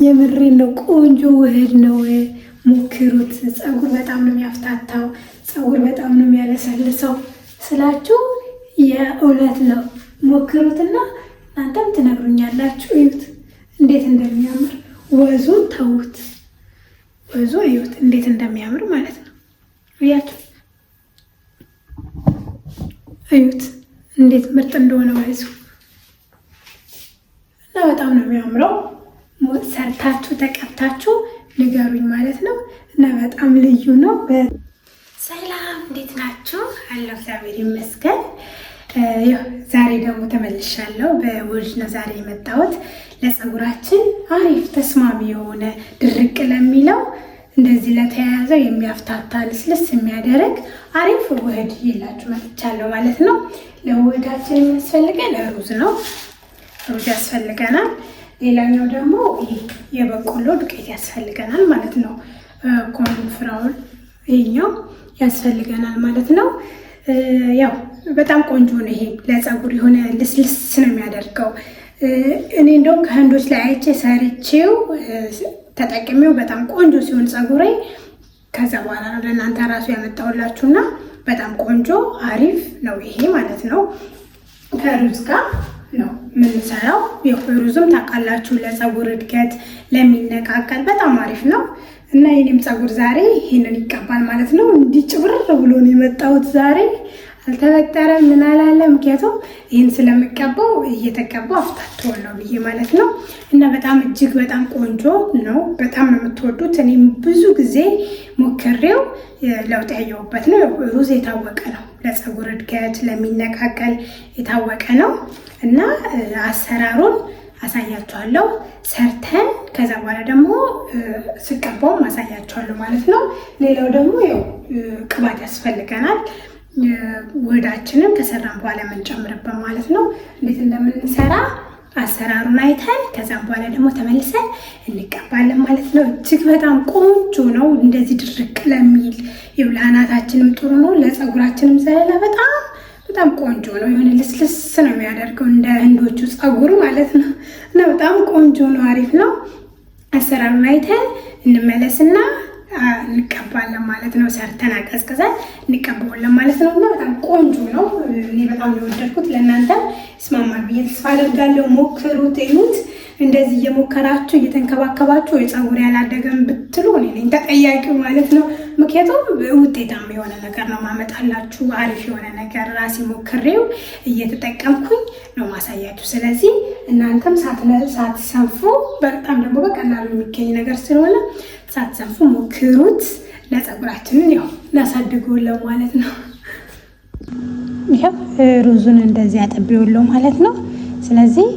የምሬን ነው። ቆንጆ ውህድ ነው። ሞክሩት። ፀጉር በጣም ነው የሚያፍታታው። ፀጉር በጣም ነው የሚያለሰልሰው ስላችሁ የእውነት ነው። ሞክሩትና እናንተም ትነግሩኛላችሁ። እዩት እንዴት እንደሚያምር ወዙን ተዉት። ወዙ እዩት እንዴት እንደሚያምር ማለት ነው። እያችሁ እዩት እንዴት ምርጥ እንደሆነ ወዙ እና በጣም ነው የሚያምረው። ሰርታችሁ ተቀብታችሁ ንገሩኝ ማለት ነው። እና በጣም ልዩ ነው። ሰላም እንዴት ናችሁ? አለሁ እግዚአብሔር ይመስገን። ዛሬ ደግሞ ተመልሻለሁ። በውህድ ነው ዛሬ የመጣሁት። ለፀጉራችን አሪፍ ተስማሚ የሆነ ድርቅ ለሚለው እንደዚህ ለተያያዘው የሚያፍታታ ልስልስ የሚያደርግ አሪፍ ውህድ ይላችሁ መጥቻለሁ ማለት ነው። ለውህዳችን የሚያስፈልገን ሩዝ ነው። ሩዝ ያስፈልገናል። ሌላኛው ደግሞ የበቆሎ ዱቄት ያስፈልገናል ማለት ነው። Corn flour ይሄኛው ያስፈልገናል ማለት ነው። ያው በጣም ቆንጆ ነው። ይሄ ለፀጉር የሆነ ልስልስ ነው የሚያደርገው። እኔ እንደውም ከህንዶች ላይ አይቼ ሰርቼው ተጠቅሜው በጣም ቆንጆ ሲሆን ፀጉሬ ከዛ በኋላ ነው ለእናንተ ራሱ ያመጣሁላችሁና በጣም ቆንጆ አሪፍ ነው ይሄ ማለት ነው። ከሩዝ ጋር ነው የምንሰራው። ሩዝም ታውቃላችሁ ለፀጉር እድገት ለሚነቃቀል በጣም አሪፍ ነው እና የኔም ፀጉር ዛሬ ይሄንን ይቀባል ማለት ነው። እንዲህ ጭብርር ብሎ ነው የመጣሁት ዛሬ። አልተበጠረም ምን አላለ፣ ምክንያቱም ይህን ስለምቀባው እየተቀባው አፍታተዋለሁ ብዬ ማለት ነው። እና በጣም እጅግ በጣም ቆንጆ ነው። በጣም ነው የምትወዱት። እኔም ብዙ ጊዜ ሞክሬው ለውጥ ያየሁበት ነው። ሩዝ የታወቀ ነው ለፀጉር እድገት ለሚነቃቀል የታወቀ ነው። እና አሰራሩን አሳያችኋለሁ ሰርተን ከዛ በኋላ ደግሞ ስቀባውም አሳያችኋለሁ ማለት ነው። ሌላው ደግሞ ያው ቅባት ያስፈልገናል። ውህዳችንን ከሰራን በኋላ የምንጨምርበት ማለት ነው። እንዴት እንደምንሰራ አሰራሩን አይተን ከዛም በኋላ ደግሞ ተመልሰን እንቀባለን ማለት ነው። እጅግ በጣም ቆንጆ ነው። እንደዚህ ድርቅ ለሚል ይኸው ለአናታችንም ጥሩ ነው፣ ለፀጉራችንም ዘለላ በጣም በጣም ቆንጆ ነው። የሆነ ልስልስ ነው የሚያደርገው እንደ ህንዶቹ ፀጉር ማለት ነው። እና በጣም ቆንጆ ነው፣ አሪፍ ነው። አሰራሩን አይተን እንመለስና እንቀባለን ማለት ነው። ሰርተን አቀዝቅዘን እንቀባዋለን ማለት ነው። እና በጣም ቆንጆ ነው። እኔ በጣም የወደድኩት ለእናንተም ይስማማል ብዬ ተስፋ አደርጋለሁ። ሞክሩት፣ እዩት። እንደዚህ እየሞከራችሁ እየተንከባከባችሁ የፀጉር ያላደገም ብትሉ እኔ ነኝ ተጠያቂው ማለት ነው። ምክንያቱም ውጤታማ የሆነ ነገር ነው ማመጣላችሁ። አሪፍ የሆነ ነገር ራሴ ሞክሬው እየተጠቀምኩኝ ነው ማሳያችሁ። ስለዚህ እናንተም ሳትሰንፉ፣ በጣም ደግሞ በቀላሉ የሚገኝ ነገር ስለሆነ ሳትሰንፉ ሞክሩት። ለፀጉራችንን ያው እናሳድገዋለን ማለት ነው። ይኸው ሩዙን እንደዚህ አጥቤዋለሁ ማለት ነው። ስለዚህ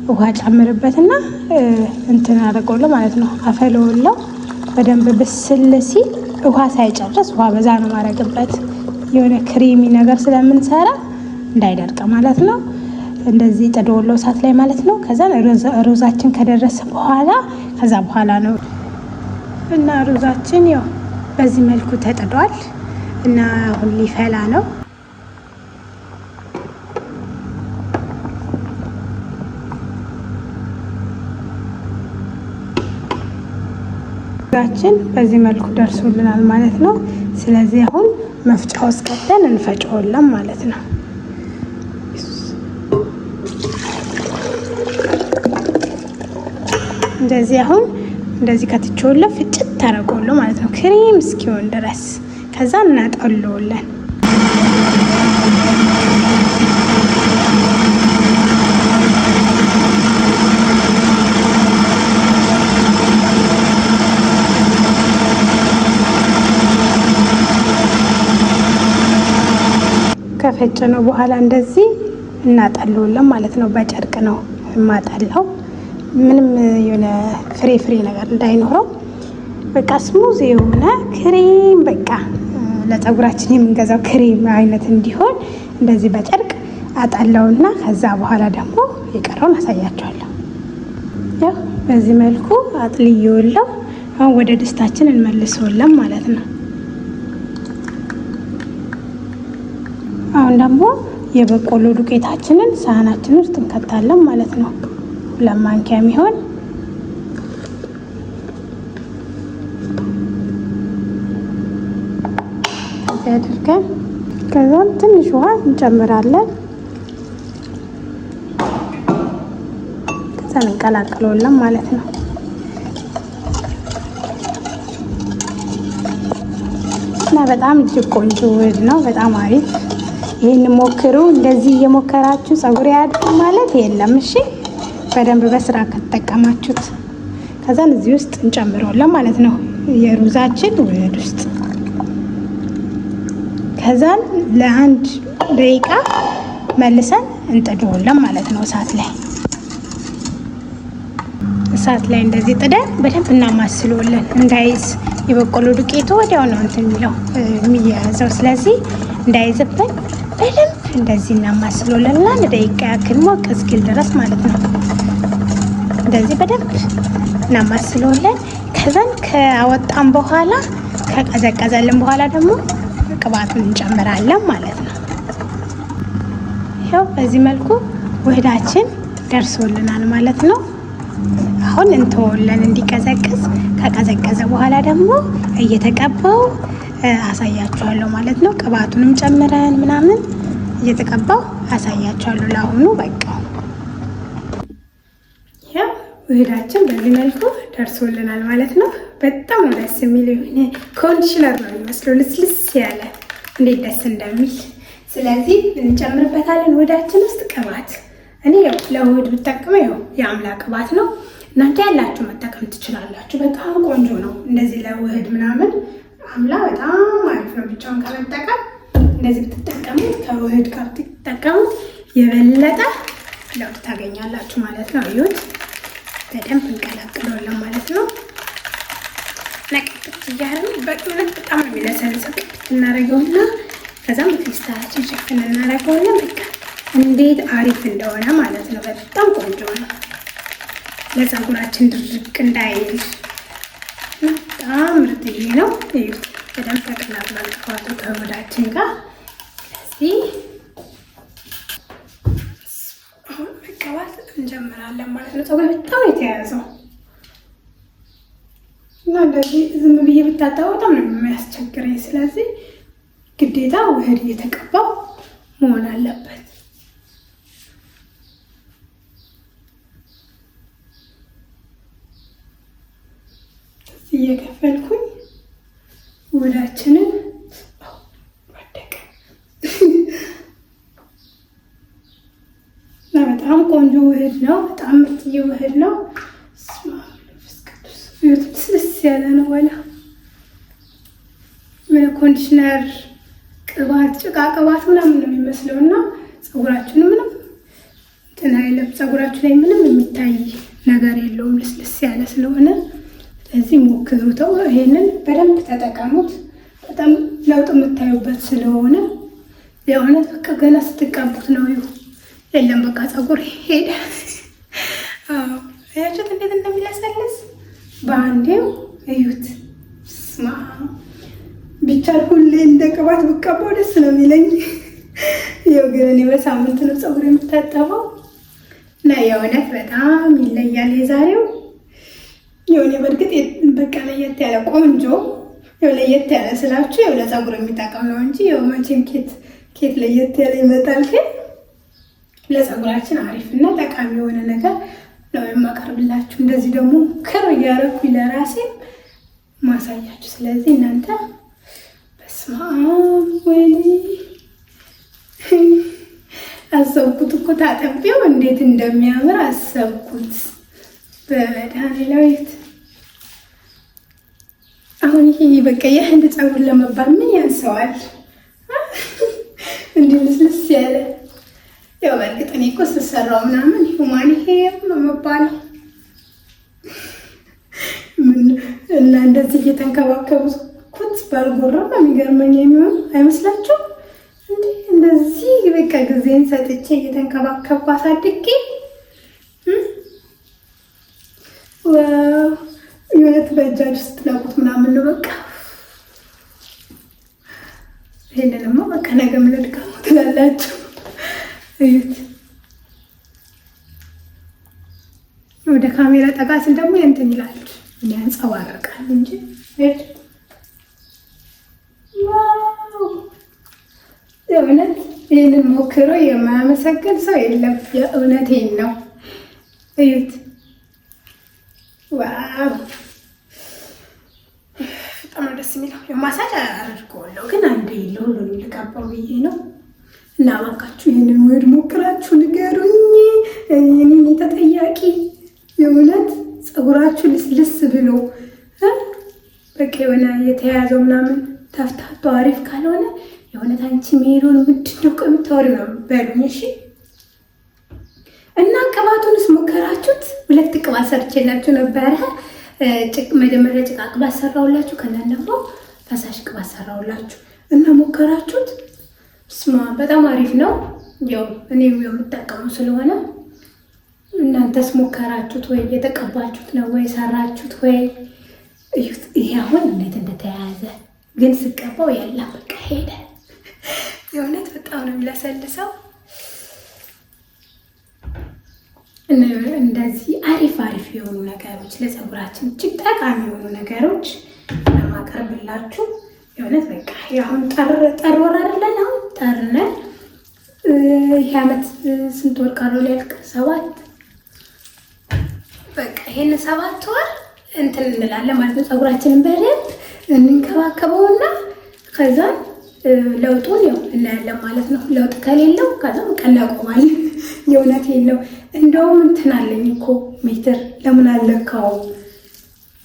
ውሃ ጨምርበትና እንትን አደርገዋለሁ ማለት ነው። አፈለዋለሁ በደንብ ብስል ሲል ውሃ ሳይጨርስ ውሃ በዛ ነው ማረግበት፣ የሆነ creamy ነገር ስለምንሰራ እንዳይደርቅ ማለት ነው። እንደዚህ ጥደዋለሁ እሳት ላይ ማለት ነው። ከዛ ሩዛችን ከደረሰ በኋላ ከዛ በኋላ ነው እና ሩዛችን ያው በዚህ መልኩ ተጥዷል እና አሁን ሊፈላ ነው። ሩዛችን በዚህ መልኩ ደርሶልናል ማለት ነው። ስለዚህ አሁን መፍጫ ውስጥ ከተን እንፈጨዋለን ማለት ነው። እንደዚህ አሁን እንደዚህ ከትቼዋለሁ ፍጭት ታደርገዋለሁ ማለት ነው፣ ክሬም እስኪሆን ድረስ። ከዛ እናጠለዋለን። ከፈጨነው በኋላ እንደዚህ እናጠለዋለን ማለት ነው። በጨርቅ ነው የማጠለው፣ ምንም የሆነ ፍሬ ፍሬ ነገር እንዳይኖረው በቃ smooth የሆነ ክሬም በቃ ለፀጉራችን የምንገዛው ክሬም አይነት እንዲሆን እንደዚህ በጨርቅ አጠለውና ከዛ በኋላ ደግሞ የቀረውን አሳያቸዋለሁ። ያው በዚህ መልኩ አጥልዬዋለሁ። አሁን ወደ ድስታችን እንመልሰዋለን ማለት ነው። አሁን ደግሞ የበቆሎ ዱቄታችንን ሳህናችን ውስጥ እንከታለን ማለት ነው። 2 ማንኪያ የሚሆን እንደዚህ አድርገን ከዛም ትንሽ ውሃ እንጨምራለን። ከዛ እንቀላቅለዋለን ማለት ነው። እና በጣም እጅግ ቆንጆ ውህድ ነው። በጣም አሪፍ። ይህን ሞክሩ። እንደዚህ እየሞከራችሁ ፀጉር ያድግ ማለት የለም። እሺ በደንብ በስራ ከተጠቀማችሁት። ከዛን እዚህ ውስጥ እንጨምረዋለን ማለት ነው የሩዛችን ውህድ ውስጥ። ከዛን ለአንድ ደቂቃ መልሰን እንጥደዋለን ማለት ነው እሳት ላይ እሳት ላይ እንደዚህ ጥደን በደንብ እናማስለዋለን እንዳይዝ። የበቆሎ ዱቄቱ ወዲያው ነው እንትን የሚለው የሚያያዘው። ስለዚህ እንዳይዝብን በደንብ እንደዚህ እናማስለዋለን ለአንድ ደቂቃ ያክል ሞቅ እስኪል ድረስ ማለት ነው። እንደዚህ በደንብ እናማስለዋለን። ከዛን ከአወጣን በኋላ ከቀዘቀዘልን በኋላ ደግሞ ቅባቱን እንጨምራለን ማለት ነው። ይኸው በዚህ መልኩ ውህዳችን ደርሶልናል ማለት ነው። አሁን እንተወለን እንዲቀዘቅዝ። ከቀዘቀዘ በኋላ ደግሞ እየተቀባው አሳያችኋለሁ ማለት ነው። ቅባቱንም ጨምረን ምናምን እየተቀባው አሳያችኋለሁ። ለአሁኑ በቃ ያው ውህዳችን በዚህ መልኩ ደርሶልናል ማለት ነው። በጣም ነው ደስ የሚል። የሆነ conditioner ነው የሚመስለው ልስልስ ያለ እንዴት ደስ እንደሚል። ስለዚህ እንጨምርበታለን ውህዳችን ውስጥ ቅባት። እኔ ያው ለውህድ ብጠቀመው ያው የአምላ ቅባት ነው። እናንተ ያላችሁ መጠቀም ትችላላችሁ። በጣም ቆንጆ ነው። እንደዚህ ለውህድ ምናምን አምላ በጣም አሪፍ ነው። ብቻውን ከመጠቀም እንደዚህ ብትጠቀሙት ከውህድ ጋር ብትጠቀሙት የበለጠ ለውጥ ታገኛላችሁ ማለት ነው። እዩት፣ በደንብ እንቀላቅለዋለን ማለት ነው። ነቅብት እያደረግን በእውነት በጣም ነው የሚለሰልሰው። ቅብት እናደርገውና ከዛም በፌስታላችን ሸፍን እናደርገውና በቃ እንዴት አሪፍ እንደሆነ ማለት ነው። በጣም ቆንጆ ነው። ለፀጉራችን ድርቅ እንዳይል በጣም ምርጥዬ ነው። እዩት፣ በደንብ ተቀላቅሏል ቅባቱ ከውህዳችን ጋር። ስለዚህ አሁን መቀባት እንጀምራለን ማለት ነው። ፀጉሬ በጣም የተያያዘው እና እንደዚህ ዝም ብዬ ብታጠበው በጣም ነው የሚያስቸግረኝ። ስለዚህ ግዴታ ውህድ እየተቀባው መሆን አለበት። እየከፈልኩኝ ውህዳችንን ወደቀ እና በጣም ቆንጆ ውህድ ነው። በጣም ምርጥዬ ውህድ ነው። ስልስ ያለ ነው። ወላ ምን conditioner ቅባት፣ ጭቃ ቅባት ምናምን ነው የሚመስለው እና ፀጉራችሁን ምንም እንትን አይልም። ፀጉራችሁ ላይ ምንም የሚታይ ነገር የለውም ልስልስ ያለ ስለሆነ ስለዚህ ሞክሩት። ይሄንን በደንብ ተጠቀሙት። በጣም ለውጥ የምታዩበት ስለሆነ የእውነት በቃ ገና ስትቀቡት ነው ይሁ የለም በቃ ፀጉር ሄደ። አያችሁት እንዴት እንደሚለሰልስ በአንዴው እዩት። ስማ ቢቻል ሁሌ እንደ ቅባት ብቀባው ደስ ነው የሚለኝ። ያው ግን እኔ በሳምንት ነው ፀጉር የምታጠበው እና የእውነት በጣም ይለያል የዛሬው የሆነ በእርግጥ በቃ ለየት ያለ ቆንጆ ለየት ያለ ስላችሁ ያው ለፀጉር የሚጠቅም ነው እንጂ ያው መቼም ኬት ለየት ያለ ይመጣል። ግን ለፀጉራችን አሪፍ እና ጠቃሚ የሆነ ነገር ነው የማቀርብላችሁ። እንደዚህ ደግሞ ክር እያደረኩኝ ለራሴም ማሳያችሁ። ስለዚህ እናንተ በስመ አብ ወይኔ አሰብኩት እኮ ታጠቢው እንዴት እንደሚያምር አሰብኩት። በመድኃኒዓለም አሁን ይሄ በቃ የህንድ ፀጉር ለመባል ምን ያንሰዋል? እንዲህ ልስልስ ያለ ያው በእርግጥ እኔ እኮ ስሰራው ምናምን human hair ነው መባለው እና እንደዚህ እየተንከባከቡት ባልጎራ የሚገርመኝ የሚሆን አይመስላችሁም? እንዴ እንደዚህ በቃ ጊዜን ሰጥቼ እየተንከባከብኩ አሳድጌ የእውነት በእጃችሁ ስትነቁት ምናምን ነው በቃ ይሄንንማ በቃ ነገ ምን ልድገመው ትላላችሁ። እዩት። ወደ ካሜራ ጠጋ ስል ደግሞ እንትን ይላል ያንጸባርቃል እንጂ wow! የእውነት ይህንን ሞክሮ የማያመሰግን ሰው የለም። የእውነቴን ነው። እዩት። Wow በጣም ነው ደስ የሚለው። ማሳጅ አድርገዋለሁ ግን አንዴ ለሁሉንም ልቀባው ብዬ ነው። እና እባካችሁ ይህንን ውህድ ሞክራችሁ ንገሩኝ። እኔ ተጠያቂ የእውነት ፀጉራችሁ ልስልስ ብሎ በቃ የሆነ የተያያዘው ምናምን ተፍታቶ አሪፍ ካልሆነ የእውነት አንቺ ሜሮን ምንድን ነው የምታወሪው ነው በሉኝ። እሺ እና ቅባቱንስ ሞከራችሁት? ሁለት ቅባት ሰርቼላችሁ ነበረ። መጀመሪያ ጭቃ ቅባት ሰራሁላችሁ፣ ከዛን ደግሞ ፈሳሽ ቅባት ሰራሁላችሁ እና ሞከራችሁት? ስማ በጣም አሪፍ ነው። ያው እኔ የምጠቀመው ስለሆነ እናንተስ ሞከራችሁት ወይ? እየተቀባችሁት ነው ወይ? ሰራችሁት ወይ? እዩት። ይሄ አሁን እንዴት እንደተያያዘ ግን ስቀባው የለም በቃ ሄደ። የእውነት በጣም ነው የሚለሰልሰው። እንደዚህ አሪፍ አሪፍ የሆኑ ነገሮች ለፀጉራችን እጅግ ጠቃሚ የሆኑ ነገሮች ለማቀርብላችሁ የእውነት በቃ አሁን ጠር ወር አይደለን? አሁን ጠር ነን። ይህ ዓመት ስንት ወር ቀረው ሊያልቅ? 7 በቃ ይሄን 7 ወር እንትን እንላለን ማለት ነው። ፀጉራችንን በደንብ እንንከባከበውና ከዛ ለውጡን ያው እናያለን ማለት ነው። ለውጥ ከሌለው ከዛ በቃ እናቆማለን። የእውነቴን ነው። እንደውም እንትን አለኝ እኮ ሜትር ለምን አለካው?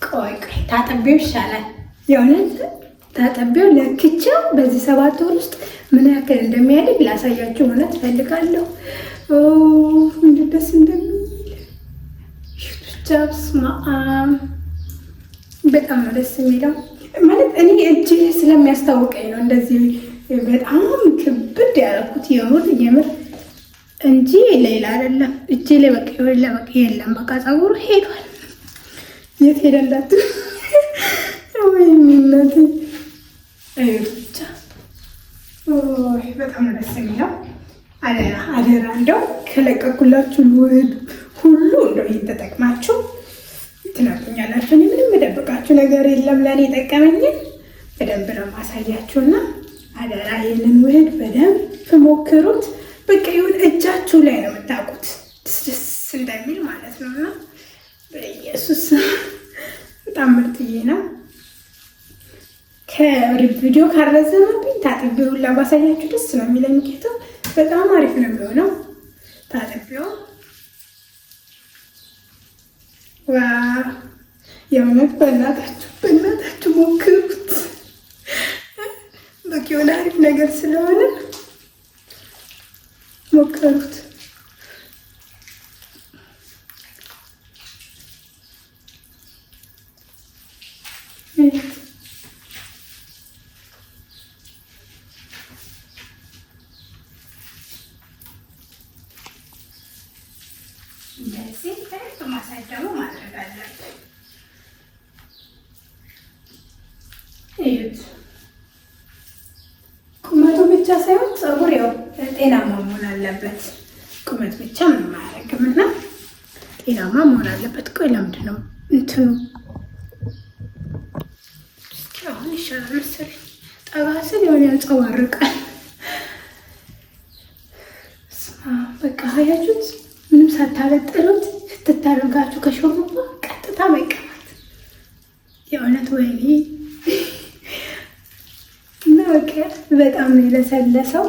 ቆይ ቆይ ታጠቢው ይሻላል። የእውነት ታጠቢው ለክቼው በዚህ 7 ወር ውስጥ ምን ያክል እንደሚያድግ ላሳያችሁ እውነት እፈልጋለሁ። እንዴት ደስ እንደሚል ብቻ በስመ አብ በጣም ነው ደስ የሚለው። ማለት እኔ እጅ ስለሚያስታውቀኝ ነው እንደዚህ በጣም ክብድ ያደረኩት የምር የምር እንጂ ሌላ አይደለም። እጄ ላይ በቃ በቃ የለም በቃ ፀጉሩ ሄዷል። የት ሄደ እንዳትሉ ወይ እናቴ ብቻ በጣም ነው ደስ የሚለው። አደራ አደራ እንደው ከለቀኩላችሁ ውህድ ሁሉ እንደው ይህን ተጠቅማችሁ ትነግሩኛላችሁ። እኔ ምንም የምደብቃችሁ ነገር የለም። ለእኔ የጠቀመኝን በደንብ ነው ማሳያችሁና አደራ ይህንን ውህድ በደንብ ሞክሩት። በቃ ይሁን እጃችሁ ላይ ነው የምታውቁት ደስ ደስ እንደሚል ማለት ነው። እና በኢየሱስ በጣም ምርጥዬ ነው። ከቪዲዮ ካረዘመብኝ ታጥቤው ሁላ ባሳያችሁ ደስ ነው የሚለኝ። ምክንያቱም በጣም አሪፍ ነው የሚሆነው ታጥቤው። ዋ የእውነት በእናታችሁ በእናታችሁ ሞክሩት። በቃ የሆነ አሪፍ ነገር ስለሆነ ሞክሩት። እንደዚህ በደንብ ማሳጅ ደግሞ ማድረግ አለብን። እዩት፣ ቁመቱ ብቻ ሳይሆን ፀጉር ያው ጤናማ መሆን አለበት። ቁመት ብቻ ምንም አያደርግም እና ጤናማ መሆን አለበት። ቆይ ለምንድን ነው እንትኑ እስኪ አሁን ይሻላል መሰለኝ። ጠጋ ስል የሆነ ያንጸባርቃል። በቃ አያችሁት? ምንም ሳታበጥሩት ስትታደርጋችሁ ከሾርባ ቀጥታ መቀባት የእውነት ወይኔ እና በቃ በጣም ነው የለሰለሰው።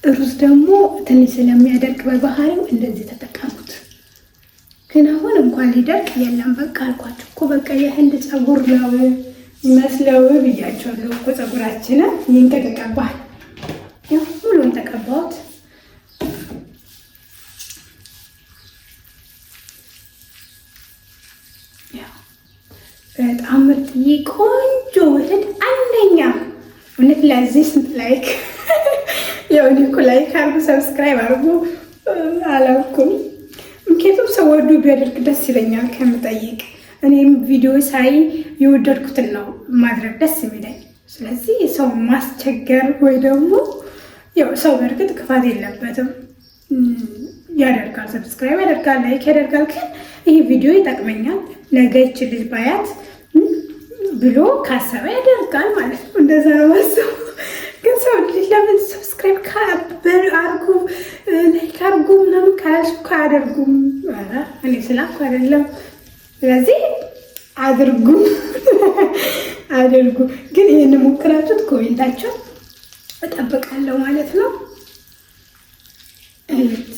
ሩዝ ደግሞ ትንሽ ስለሚያደርቅ በባህሪው እንደዚህ ተጠቀሙት። ግን አሁን እንኳን ሊደርቅ የለም በቃ አልኳችሁ እኮ በቃ የህንድ ፀጉር ነው ይመስለው ብያቸዋለሁ እኮ ፀጉራችንን ይህን ከተቀባል ያው ሙሉን ተቀባሁት። በጣም ምርጥዬ ቆንጆ ውህድ አንደኛ። እውነት ለዚህ ስንት like ያው እኔ እኮ like አድርጉ subscribe አድርጉ አላልኩም። ምክንያቱም ሰው ወዶ ቢያደርግ ደስ ይለኛል ከምጠይቅ። እኔም ቪዲዮ ሳይ የወደድኩትን ነው ማድረግ ደስ የሚለኝ። ስለዚህ ሰው ማስቸገር ወይ ደግሞ ያው ሰው በእርግጥ ክፋት የለበትም ያደርጋል፣ subscribe ያደርጋል፣ like ያደርጋል። ግን ይህ ቪዲዮ ይጠቅመኛል ነገ ይች ልጅ ባያት ብሎ ካሰበ ያደርጋል ማለት ነው። እንደዛ ነው ማሰቡ። ግን ሰው ለምን subscribe አርጉ፣ like አርጉ ምናምን ካላልሽ እኮ አያደርጉም። እኔ ስላልኩ አይደለም። ስለዚህ አድርጉ አድርጉ። ግን ይህን ሞክራችሁት comment ኣችሁ እጠብቃለሁ ማለት ነው። እዩት።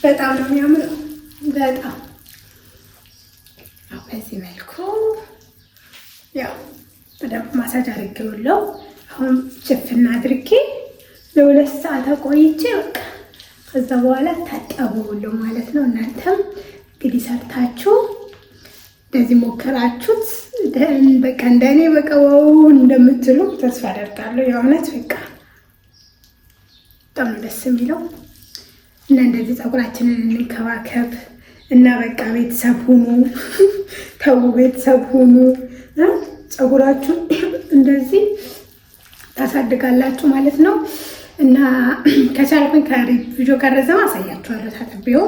በጣም ነው የሚያምረው። በጣም በዚህ መልኩ ያው በደንብ ማሳጅ አድርጌዋለሁ። አሁን ችፍና አድርጌ ለ2 ሰዓት አቆይቼ በቃ ከዛ በኋላ ታጠበዋለሁ ማለት ነው። እናንተም እንግዲህ ሰርታችሁ እንደዚህ ሞከራችሁት በቃ እንደኔ በቃ wow እንደምትሉ ተስፋ አደርጋለሁ። የእውነት በቃ በጣም ነው ደስ የሚለው እና እንደዚህ ፀጉራችንን እንንከባከብ እና በቃ ቤተሰብ ሁኑ፣ ተው ቤተሰብ ሁኑ። ፀጉራችሁን እንደዚህ ታሳድጋላችሁ ማለት ነው። እና ከቻልኩኝ ቪዲዮ ከረዘመ አሳያችኋለሁ ታጥቤው።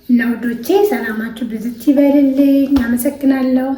እና ውዶቼ ሰላማችሁ ብዝት ይበልልኝ። አመሰግናለሁ።